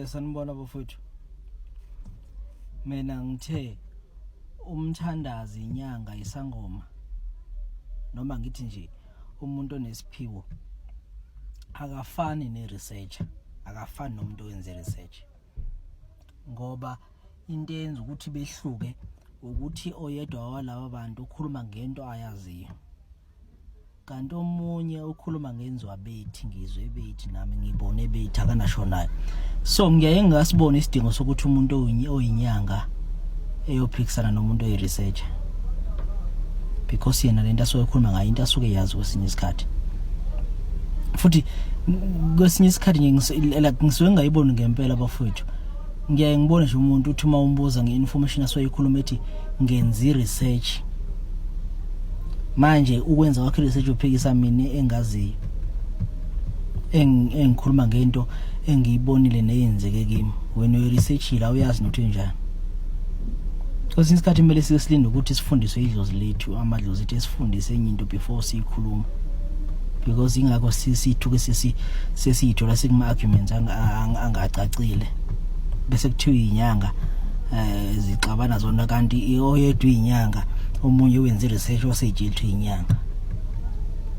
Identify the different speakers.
Speaker 1: Sanibona bafowethu. Mina ngithe umthandazi inyanga isangoma noma ngithi nje umuntu onesiphiwo akafani ne-researcher, akafani nomuntu owenze research ngoba into eyenza ukuthi behluke ukuthi oyedwa walaba bantu ukhuluma ngento ayaziyo. Kanti omunye ukhuluma ngenzwabethi, ngizwe bethi nami ngibone bethi akanashonayo. So ngiyaye ngingasibona isidingo sokuthi umuntu oyinyanga eyophikisana nomuntu oyi-researcher because yena lento asuke ekhuluma ngayo into asuke yazi kwesinye isikhathi. Futhi kwesinye isikhathi nje like ngisuke ngingayiboni ngempela bafowethu. Ngiyaye ngibone nje umuntu uthi uma umbuza nge-information asuke eyikhuluma ethi ngenza i-research. Manje ukwenza kwakhe research uphikisa mina engaziyo engikhuluma ngento engiyibonile neyenzeke kimi. Wena uyiresearchile, awuyazi nokuthi injani. Kwesinye isikhathi kumele sike silinde ukuthi sifundiswe idlozi lethu, amadlozi ethu esifundise enye into before siyikhuluma, because ingakho sithuke sesiyithola sikuma-arguments angacacile bese kuthiwa inyanga zixabana zona, kanti oyedwa inyanga, omunye wenza i-research waseyitshela ukuthi inyanga.